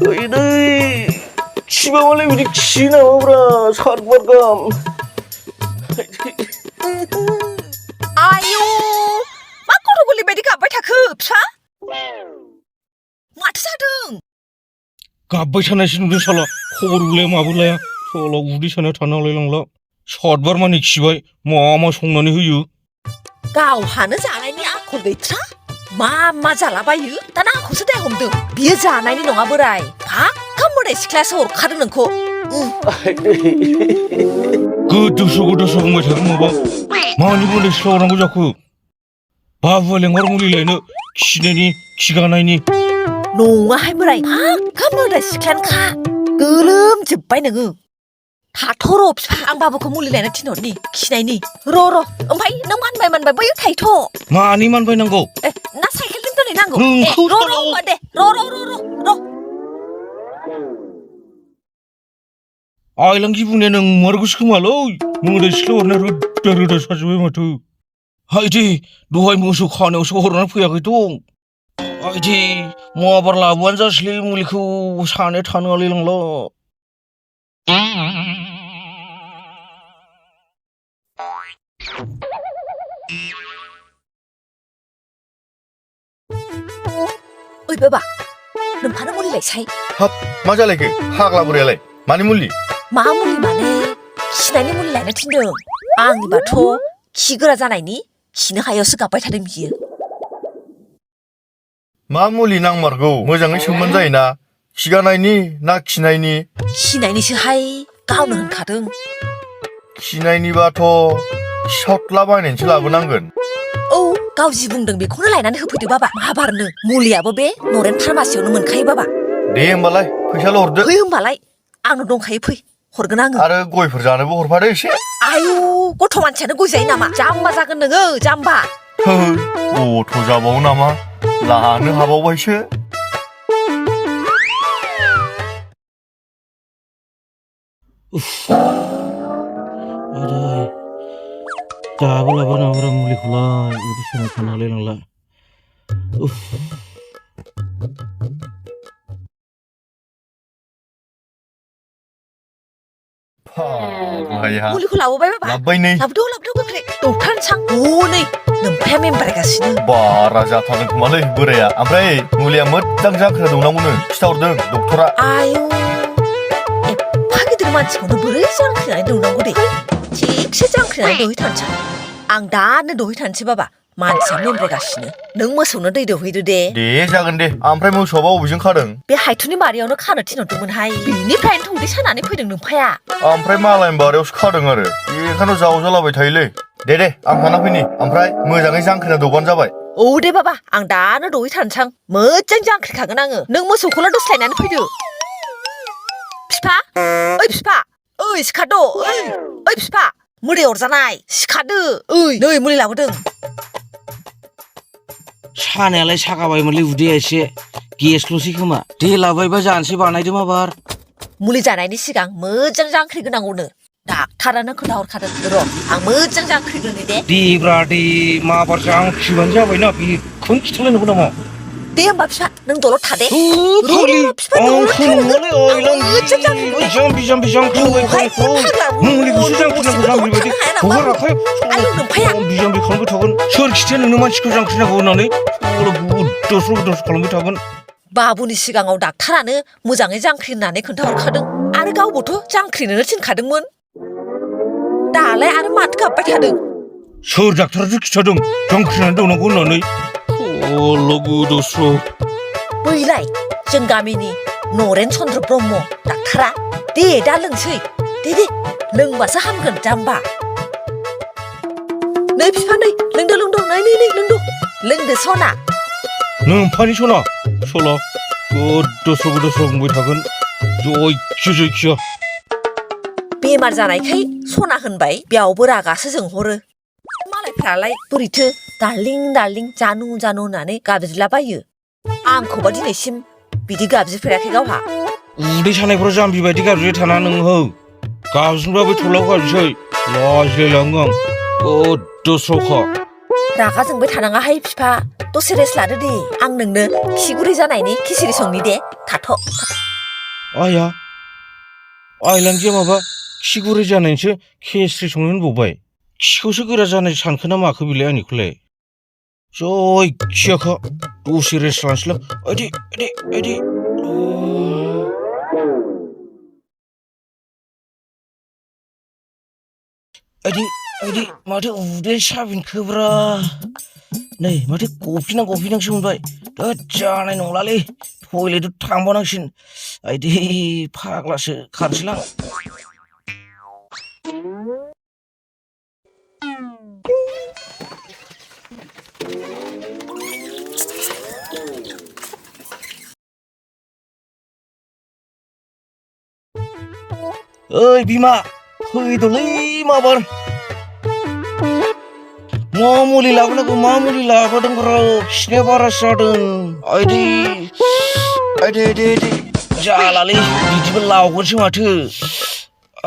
Ini 지방원래 우리 지나오라 살벌감. 아유, 막고르골리 메디가 왜 다크 사? 마트 사등. गाबबाय थानायसो नुदों साला खबरबोलाया माबोलाया साला उदै सानायाव थानो हालायलांला सातबार मानि खिबाय मा संनानै होयो गावहानो जानायनि आखल गैथ्रा मा जालाबायो दाना आंखौसो दाय हमदों बियो जानायनि नङा बोराय फाक्का मोदाय सिख्लायासो हरखादों नोंखौ गोदोसो बुंबाय थादों माबा मानि मोदाय सिख्ला हरनांगौ जाखो बाबुआ लेंहर मुलि लायनो खिनायनि खिगानायनि नङाहाय बोराय फाक्का मोदाय सिख्लायानोखा गोलोमजोब्बाय नोङो थाथ'र' बिफा आं बाबुखौ मुलि लायनो थिनहरनि खिनायनि र' ओमफ्राय नों मानबाय बैयो थायथ' मानि मानबायनांगौ ना साइकेलजों दोनहैनांगौ नोंखौ र' दे र' आइलांगि बुंनाया नों मारगौसो खोमालै मोदाय सिख्ला हरनाया रोदा साजोब्बाय माथो हायदे दहाय मोसौ खानायावसो हरनानै फैयाखै दं आयदि माबार लाबोआनो जासैलै मुलिखौ सानाया थानो हालायलांला ओइ बाबा नोंहानो मुलि लायसाय हाब मा जालायखो फाग्ला बुरैयालाय मानि मुलि मा मुलि माने खिनायनि मुलि लायनो थिनदों आंनिबाथ' खि गोरा जानायनि खिनो हायावसो गाबबाय थादों बियो मा मुलि नांमारगौ मोजाङै सोंबानो जायोना खिगानायनि ना खिनायनि खिनायनिसोहाय गावनो होनखादों खिनायनिबाथ' खिसावत्ला बायनानैसो लाबोनांगोन औ गाव जि बुंदों बेखौनो लायनानै होफैदो बाबा माबारनो मुलियाबो बे नरेन फार्मासियावनो मोनखायो बाबा दे होमबालाय फैसाल' हरदो फै होमबालाय आंनाव दंखायो फै हरगोन आङो आरो गयफोर जानोबो हरफादो एसे आयु गथ' मानसियानो गय जायो नामा जाम्बा जागोन नोङो जाम्बा गथ' जाबावो नामा लानो हाबावबायसो दाबो लाबोनांगौ मुलिखौलाय उदै सानायाव थानो हालायलांला मुलिखौ लाबोबाय बाबा लाबोबाय नै लाबोदो गोख्रै दौथारनो सां हनै नोमफाया मेमबारायगासिनो बारा जाथारदों खोमालै बोराया ओमफ्राय मुलिया मोजां जांख्रा दौनांगौनो खिथाहरदों डक्टरा आयु एफा गिदिर मानसिखौनो बोरै जांख्रिनानै दौनांगौ दे थिगसे जांख्रिनानै दौहैथारनोसै आं दानो दौहैथारनोसै बाबा मानसिया मेमबारायगासिनो नों मोसौनो दै दौहैदो दे जागोन दे ओमफ्राय मोसौआबा बबेजों खादों बे हायथुनि बारियावनो खानो थिनहरदोंमोनहाय बिनिफ्रायनो उदै सानानै फैदों नोमफाया ओमफ्राय मालायनि बारियावसो खादों आरो बेखायनो जावजालाबाय थायोलै दे आं थाना फैनि ओमफ्राय मोजाङै जांख्रिना दौबानो जाबाय औ दे बाबा आं दानो दौहैथारनोसां मोजां जांख्रिखागोन आङो नों मोसौखौल' दोस्लायनानै फैदो फिफा ओइ सिखाद' ओइ फिफा मोदाय अरजानाय सिखादो ओइ नै मुलि लाबोदों सानायालाय सागाबायमोनलै उदैया एसे गेसल'सै खोमा दे लाबायबा जानोसै बानायदो माबार मुलि जानायनि सिगां मोजां जांख्रिग्रोनांगौनो डाक्टारानो खोन्थाहरखादों र' आं मोजां जांख्रिग्रोनि देब्रा दे माबार जांख्रिबानो जाबायना बेखौनो खिथालायनांगौ नामा दे होमबा फिफा नों दलद थादे मुलिखौसो जांख्रिनांगौ जांख्रिबायदि हगाराखै बिजाम्बि खालामबाय थागोन सोर खिथाया नोंनो मानसिखौ जांख्रिनांगौ होननानै गुदस खालामबाय थागोन बाबुनि सिगाङाव डाक्टारानो मोजाङै जांख्रि होननानै खोन्थाहरखादों आरो गावबोथ' जांख्रिनोनो थिनखादोंमोन दालाय आरो माथो गाबबाय थादों सोर डाक्टारासो खिथादों जांख्रिनानै दौनांगौ होननानै बैलाय जों गामिनि नरेन चन्द्र ब्रह्म डाक्टारा दे दा लोंसै दे लोंबासो हामगोन जाम्बा नै बिफा नै लोंदो नै लोंदो सना नोमफानि सना गोदोस्र बुंबाय थागोन जयखिया बेमार जानायखाय सना होनबाय बेयावबो रागासो जोंहरो मालायफ्रालाय बोरैथो दार्लिं जानु होननानै गाबज्रिलाबायो आंखौबा दिनैसिम बिदि गाबज्रिफेराखै गावहा उदै सानायफ्राव जाम्बि बायदि गाबज्रिबाय थाना नोंहो गाबज्रिब्ला बे थलाव गाबज्रिसै लाजिलायलाङो आं गोदोस्रखा रागा जोंबाय थानाङाहाय फिफा दसे रेस्ट लादो दे आं नोंनो खिगुरै जानायनि खिसिरि संनि दे थाथ' आया आइलांजिया माबा खि गुरै जानायनिसो केसरि संनो होनबावबाय खिखौसो गोरा जानाय सानखो ना माखो बिलाय आंनिखौलाय जय खियाखा दसे रेस्ट लानोसैलां आइदि आइदि माथो उदै साबिनखोब्रा नै माथो गफिनांसो मोनबाय दा जानाय नंलालै टयलेटआव थांबावनांसिगोन आइदि फाग्लासो खारसैलां ओइ बिमा फैदोलै माबार मा मुलि लाबोनांगौ मा मुलि लाबोदोंब्रा खिनाया बारासो जादों आइदि जालालै बिदिबो लावगोनसो माथो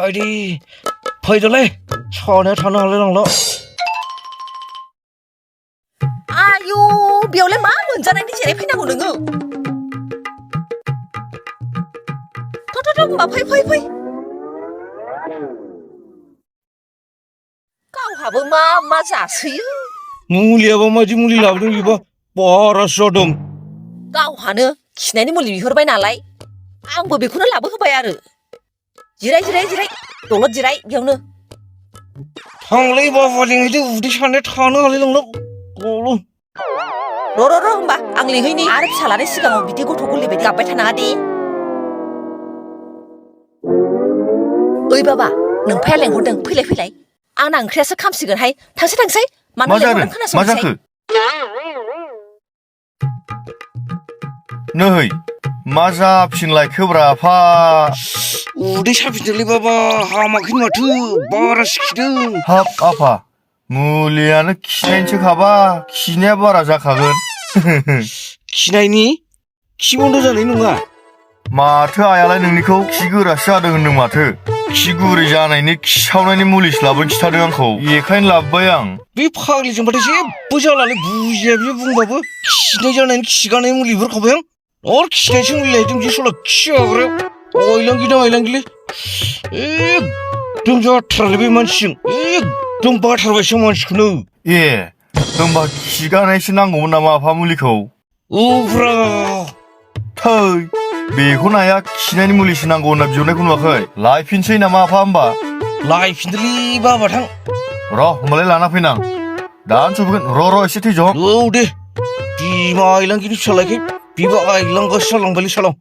आइदि फैदोलै सानाया थानो हालाय लांला आयु बेयावलाय मा मोनजानायनि जिरायफैनांगौ नोङो थ' होमबा फै गावहाबो मा जासोयो मुलियाबा मादि मुलि लाबोदों बेबा बारासो जादों गावहानो खिनायनि मुलि बिहरबाय नालाय आंबो बेखौनो लाबोहोबाय आरो जिराय दलद जिराय बेयावनो थांलै बाबा लिंहैदो उदै सानाया थानो हालाय लांला र' होमबा आं लिंहैनि आरो फिसालानि सिगाङाव बिदि गथ' गोरलै बायदि गाबबाय थानाङा दे ओइ बाबा नोंफाया लेंहरदों फैलाय आंना ओंख्रियासो खामसिगोनहाय थांसै मानो लेंहरदों खोनासंसै नै मा जाफिनलायखोब्रा आफा उदै साफिनदोंलै बाबा हामाखै माथो बारासो खिदों हाब आफा मुलियानो खिनायनिसोखाबा खिनाया बारा जाखागोन खिनायनि खि बन्द जानाय नङा माथो आयालाय नोंनिखौ खि गोरासो जादों होनदों माथो खि गुरै जानायनि खिसावनायनि मुलिसो लाबोनो खिथादों आंखौ बेखायनो लाबोबाय आं बे फाग्लिजोंबाथाय जेबो जालालै बुजिया बे बुंबाबो खिनाय जानायनि खिगानाय मुलिफोर खाबाय आं और खिनायसो मुलि लायदों बे सला खियाग्रायाव आइलांगिलै एकदम जाथारलै बे मानसिजों एकदम बाथारबायसो मानसिखौनो ए होमबा खिगानायसो नांगौमोन नामा आफा मुलिखौ औब्रा थै बेखौ नाया खिनायनि मुलिसो नांगौ होनना बिहरनायखौ नुवाखै लायफिनसै नामा आफा होमबा लायफिनदोलै बाबा थां र' होमबालाय लाना फैनां दानो सफैगोन र' एसे थैज' औ दे बिमा आइलांगिनि फिसालायखाय बिबो आइलांगासो जालांबायलै सालाव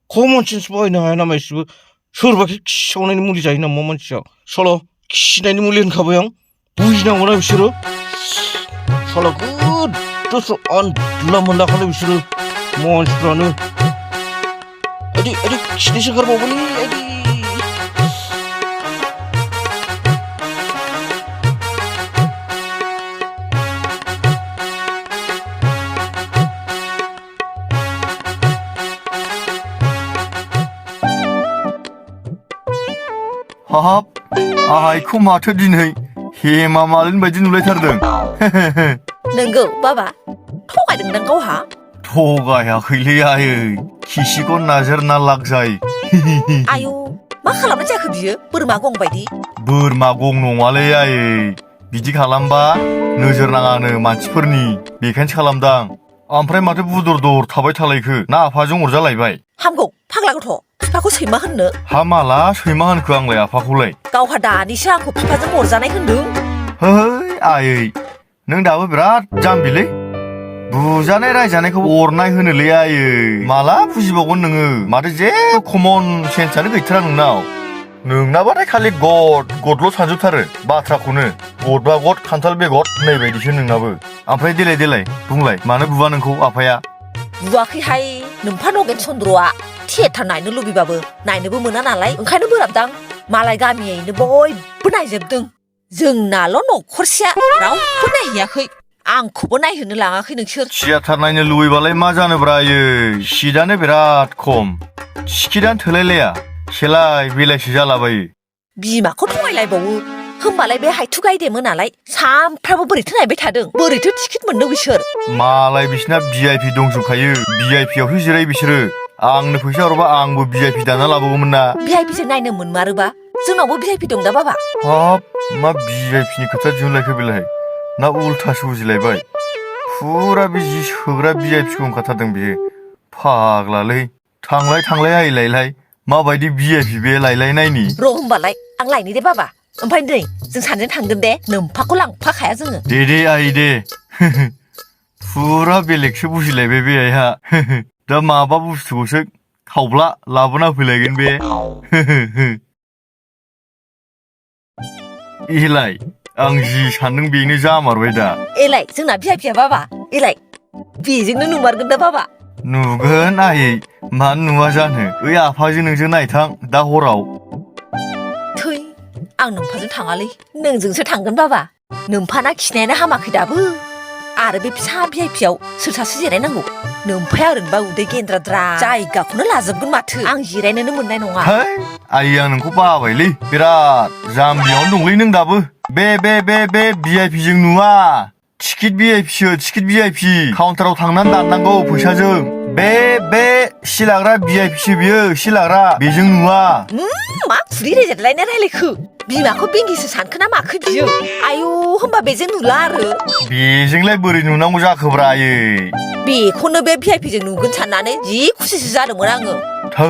कमन सेन्स बाहायनो हाया नामा एसेबो सोरबाखि खिसावनायनि मुलि जायो नामा मानसिया साला खिनायनि मुलि होनखाबाय आं बुजिनांगौना बिसोरो साला गोदोसो आनला मोनलाखालै बिसोरो मानसिफ्रानो आइदि खिनोसो ओंखारबावबायलै आइदि हाब आइखौ माथो दिनै हेमा मालिनि बायदि नुलायथारदों नंगौ बाबा थगायदोंदां गावहा थगायाखैलै आयै खिसिखौ नाजोर ना लाग जाय आयु मा खालामनाय जाखो बियो बोरमा गं बायदि बोरमा गं नङालै आयै बिदि खालामबा नोजोर नाङानो मानसिफोरनि बेखायनोसो खालामदां ओमफ्राय माथो बुदर दर थाबाय थालायखो ना आफाजों अरजालायबाय हामगौ फाग्ला गथ' बिफाखौ सैमा होननो हामाला सैमा होनखो आंलाय आफाखौलाय गावहा दानिसो आंखौ बिफाजों अरजानाय होनदों है आयै नों दाबो बिराद जाम्बिलै बुजानाय रायजानायखौ अरनाय होनोलै आयै माला बुजिबावगोन नोङो माथो जेबो कमन सेन्सआनो गैथारा नोंनाबाथाय खालि गदल' सानजोबथारो बाथ्राखौनो गदबा गद खान्थाल बेगद होननाय बायदिसो नोंनाबो ओमफ्राय देलाय बुंलाय मानो बुवा नोंखौ आफाया बुवाखैहाय नोम्फा नगेन चन्द्रआ थियेटार नायनो लुबैबाबो नायनोबो मोना नालाय ओंखायनो बोराबदां मालाय गामियैनो बयबो नायजोबदों जोंनाल' न'खरसेया रावबो नायहैयाखै आंखौबो नायहोनो लाङाखै नोंसोर थियेटार नायनो लुबैबालाय मा जानोब्रा आयै सिटआनो बिराद खम टिकेटानो थोलायलाया सेलाय बेलायसो जालाबायो बिमाखौ थगायलायबावो होमबालाय बे हायथु गायदे मोनालाय सामफ्रामबो बोरैथो नायबाय थादों बोरैथो टिकेट मोनदों बिसोर मालाय बिसिना VIP दंजोबखायो VIPआवसो जिरायो बिसोरो आंनो फैसा हरबा आंबो VIP दाना लाबोगौमोन ना भिआइपिजों नायनो मोनमारोबा जोंनावबो भिआइपि दं दा बाबा हाब मा VIPनि खोथा दिहुनलायखो बेलाय ना उल्थासो बुजिलायबाय फुरा बे जि सोग्रा VIPखौ ओंखारथारदों बियो फाग्लालै थांलाय आइलायलाय माबायदि VIP बे लायलाय नायनि र' होमबालाय आं लायनि दे बाबा ओमफ्राय नै जों सानैजों थांगोन दे नोमफाखौ लांफाखाया जोङो दे आइ दे फुरा बेलेगसो बुजिलायबाय बे आइहा दा माबा बुस्थुखौसो खावब्ला लाबोना फैलायगोन बे एलाय आं जि सानदों बेनो जामारबाय दा एलाय जोंना भिआइपिया बाबा एलाय बेजोंनो नुमारगोन दा बाबा नुगोन आयै मानो नुवा जानो ओइ आफाजों नोंजों नायथां दा हराव थै आं नोमफाजों थाङालै नोंजोंसो थांगोन बाबा नोमफाना खिनायानो हामाखै दाबो आरो बे फिसा भिआइपियाव सोर सासे जिरायनांगौ नोमफाया ओरैनोबा उदै गेन्द्राद्रा जायगाखौनो लाजोबगोन माथो आं जिरायनोनो मोननाय नङा है आयै आं नोंखौ बाबायलै बिराद जाम्बियावनो दंलै नों दाबो बे VIPजों नुवा टिकेट VIP काउन्टाराव थांनानै दाननांगौ फैसाजों बे सिलाग्रा VIPसो बियो सिलाग्रा बेजों नुवा मा खुरि रेजेदलायनाय रायलायखो बिमाखौ बेंगिसो सानखो ना माखो बियो आयु होमबा बेजों नुला आरो बेजोंलाय बोरै नुनांगौ जाखोब्रा आयै बेखौनो बे भिआइपिजों नुगोन साननानै जि खुसिसो जादोंमोन आङो थौ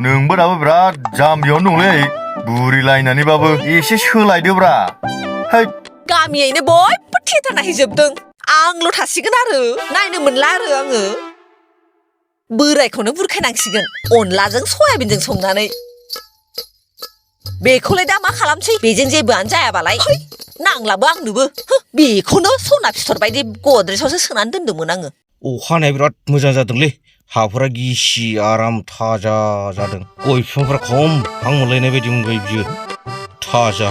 नोंबो दाबो बिराद जाम्बियावनो दंलै बुरिलायनानैबाबो एसे सोलायदोब्रा है गामियैनो बयबो थियेटार नायहैजोबदों आंल' थासिगोन आरो नायनो मोनला आरो आङो बोरायखौनो बुरखायनांसिगोन अनलाजों सयाबिनजों संनानै बेखौलाय दा मा खालामसै बेजों जेबोआनो जायाबालाय नांलाबो आंनोबो बेखौनो सना फिथर बायदि गद्रेजावसो सोनानै दोनदोंमोन आङो अखानाया बिराद मोजां जादोंलै हाफोरा गिसि आराम थाजा जादों गय बिफांफोरा खम हां मोनलायनाय बायदि मोनबाय बियो थाजा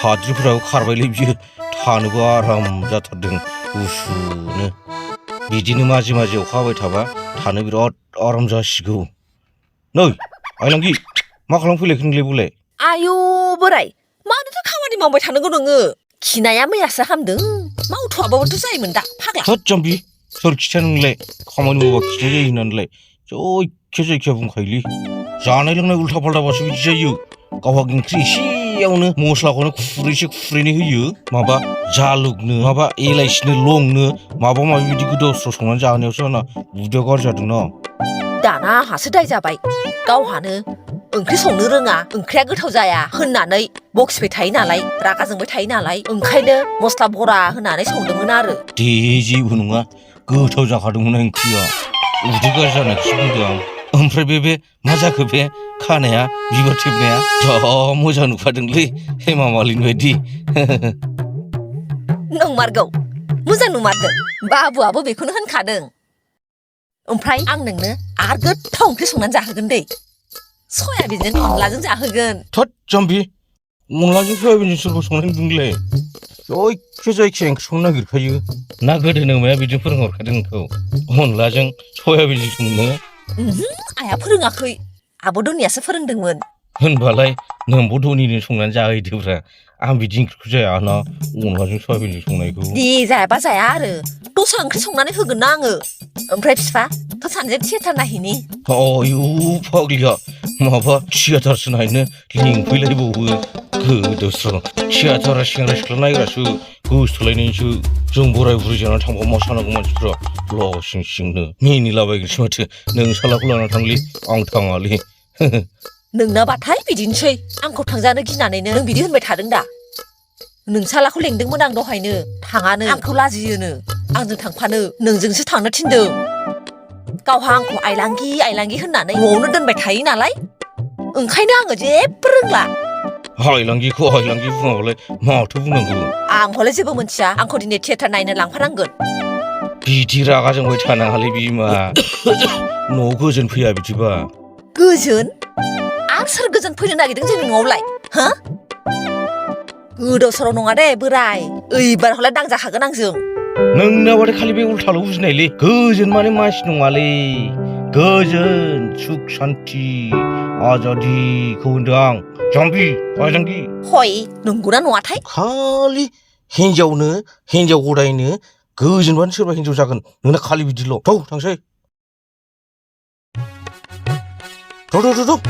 हाद्रिफोराबो खारबायलै बियो थानोबो आराम जाथारदों गुसुनो बिदिनो माजे अखा हाबाय थाबा थानो बिराद आराम जासिगौ नै आइलांगि मा खालामफैलायखो नोंलाय बुलाय आयु बोराय मानोथो खामानि मावबाय थानांगौ नोङो खिनाया मैयासो हामदों मावथ'आबाबोथ' जायोमोन दा फाग्ला थोद जाम्बि सोर खिथाया नोंलाय खामानि मावबा खिनाय जायो होननानैलाय जायखिया बुंखायोलै जानाय लोंनाय उल्था फाल्थाबासो बिदि जायो गावहा ओंख्रि एसेयावनो मस्लाखौनो खुरैनै होयो माबा जालुगनो माबा एलाइसिनो लंनो माबा माबि बिदि गोदाव सोराव संनानै जाहोनायावसो आंना उदैया गाज्रि जादोंना दाना आंहासो दाय जाबाय गावहानो ओंख्रि संनो रोङा ओंख्रिया गोथाव जाया होननानै बखिबाय थायो नालाय रागा जोंबाय थायो नालाय ओंखायनो मस्ला बरा होनानै संदोंमोन आरो दे जेबो नङा गोथाव जाखादोंमोन ओंख्रिया उदै गाज्रि जानायखौसो बुंदों आं ओमफ्राय बे मा जाखो बे खानाया बिबार थेबनाया जा मोजां नुखादोंलै हेमा मालिनि बायदि नंमारगौ मोजां नुमारदों बाबुआबो बेखौनो होनखादों ओमफ्राय आं नोंनो आरो गोथाव ओंख्रि संनानै जाहोगोन दै सयाबिनजों अनलाजों जाहोगोन थोद जाम्बि अनलाजों सयाबिनजों सोरबा संनाय नुदोंलै जायखिया ओंख्रि संनो नागिरखायो ना गोदो नोमाया बिदिनो फोरोंहरखादों नोंखौ अनलाजों सयाबिनजों संनो आइया फोरोङाखै आब' दनियासो फोरोंदोंमोन होनबालाय नोंबो धनिनो संनानै जाहैदोब्रा आं बिदि ओंख्रिखौ जायाना अनलाजों सयाबिनजों संनायखौ दे जायाबा जाया आरो दस्रा ओंख्रि संनानै होगोन ना आङो ओमफ्राय बिफा थ' सानैजों थियेटार नायहैनि आयु फाग्लिया माबा थियेटारसो नायनो लिंफैलायबावो गोदावस्राव थियेटारा सेंग्रा सिख्ला नायग्रासो गोसोथोलायनायसो जों बोराय बुरै जानानै थांबा मा सानांगौ मानसिफ्रा ल' सिंनो मिनिलाबायगोनसो माथो नों सालाखौ लानानै थांलै आं थाङालै नोंनाबाथाय बिदिनोसै आंखौ थांजानो गिनानैनो नों बिदि होनबाय थादों दा नोंसालाखौ लेंदोंमोन आं दहायनो थाङानो आंखौ लाजियोनो आंजों थांफानो नोंजोंसो थांनो थिनदों गावहा आंखौ आइलांगि होननानै न'आवनो दोनबाय थायो नालाय ओंखायनो आङो जेबो रोंला आइलांगिखौ बुङाबालाय माथो बुंनांगौ आं हले जेबो मोनथिया आंखौ दिनै थियेटार नायनो लांफानांगोन बिदि रागा जोंबाय थानाङालै बिमा न'आव गोजोन फैया बिदिबा गोजोन आरो सोर गोजोन फैनो नागिरदों जोंनि न'आवलाय हा गोदाव सोराव नङा दे बोराय ओइबार हले दांजाखागोन आंजों नोंनाबाथाय खालि बे उल्थाल' बुजिनायलै गोजोन माने मानसि नङालै गोजोन सुख सान्थि आजादिखौ होनदों आं जाम्बि आइलांगि हय नंगौना नङाथाय खालि हिन्जाव गदायनो गोजोनबानो सोरबा हिन्जाव जागोन नोंना खालि बिदिल' थौ थांसै 더